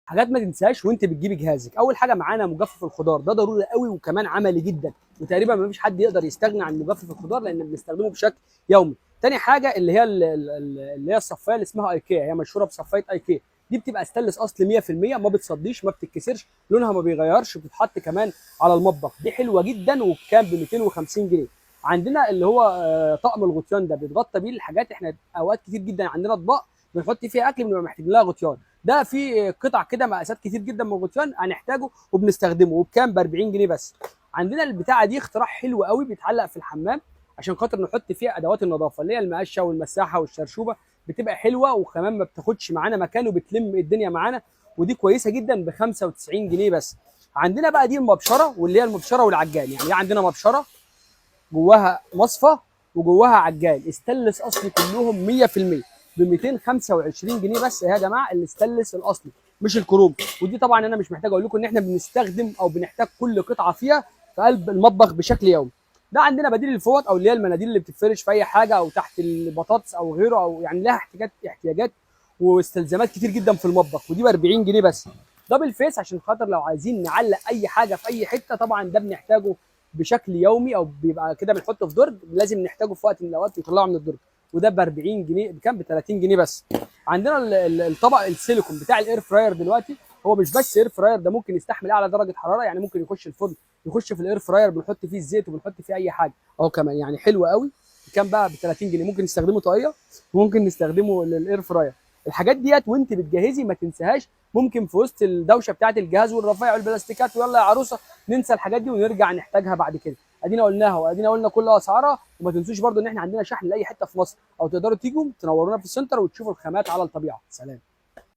حاجات ما تنساش وانت بتجيبي جهازك. اول حاجة معانا مجفف الخضار، ده ضروري قوي وكمان عملي جدا، وتقريبا ما فيش حد يقدر يستغنى عن مجفف الخضار لان بنستخدمه بشكل يومي. تاني حاجة اللي هي اللي هي الصفايه اللي اسمها ايكيا، هي مشهورة بصفايه ايكيا، دي بتبقى ستانلس اصل 100%، ما بتصديش ما بتتكسرش، لونها ما بيغيرش، بتتحط كمان على المطبخ، دي حلوة جدا وبكام؟ ب 250 جنيه. عندنا اللي هو طقم الغطيان ده بيتغطى بيه الحاجات، احنا اوقات كتير جدا عندنا اطباق بنحط فيها اكل بنبقى محتاجين لها غطيان، ده في قطع كده مقاسات كتير جدا من الغطيان هنحتاجه وبنستخدمه، وبكام؟ ب 40 جنيه بس. عندنا البتاعه دي اختراع حلو قوي، بيتعلق في الحمام عشان خاطر نحط فيها ادوات النظافة اللي هي المقشه والمساحة والشرشوبه، بتبقى حلوة وكمان ما بتاخدش معانا مكان وبتلم الدنيا معانا، ودي كويسة جدا ب 95 جنيه بس. عندنا بقى دي المبشره، واللي هي المبشره والعجان، يعني عندنا مبشرة جواها مصفى وجواها عجان استانلس اصلي كلهم 100% ب 225 جنيه بس يا جماعة، الاستانلس الاصلي مش الكروم. ودي طبعا انا مش محتاج اقول لكم ان احنا بنستخدم او بنحتاج كل قطعه فيها في قلب المطبخ بشكل يومي. ده عندنا بديل الفوط او اللي هي المناديل اللي بتتفرش في اي حاجة او تحت البطاطس او غيره، او يعني لها احتياجات واستلزامات كتير جدا في المطبخ، ودي ب 40 جنيه بس. double face عشان خاطر لو عايزين نعلق اي حاجة في اي حتة، طبعا ده بنحتاجه بشكل يومي او بيبقى كده بنحطه في درج، لازم نحتاجه في وقت من الاوقات نطلعه من الدرج، وده ب 40 جنيه. بكام؟ ب 30 جنيه بس. عندنا الطبق السيليكون بتاع ال air fryer دلوقتي، هو مش بس air fryer، ده ممكن يستحمل اعلى درجه حرارة، يعني ممكن يخش الفرن، يخش في ال air fryer، بنحط فيه الزيت وبنحط فيه اي حاجة اهو كمان، يعني حلو قوي. بكام بقى؟ ب 30 جنيه. ممكن نستخدمه طاقية وممكن نستخدمه لل air fryer. الحاجات ديت وانت بتجهزي ما تنساهاش، ممكن في وسط الدوشة بتاعه الجهاز والرفايع والبلاستيكات ويلا يا عروسه ننسى الحاجات دي ونرجع نحتاجها بعد كده. ادينا قلناها وادينا قلنا كل اسعارها. وما تنسوش برضو ان احنا عندنا شحن لاي حتة في مصر، او تقدروا تيجوا تنورونا في السنتر وتشوفوا الخامات على الطبيعة. سلام.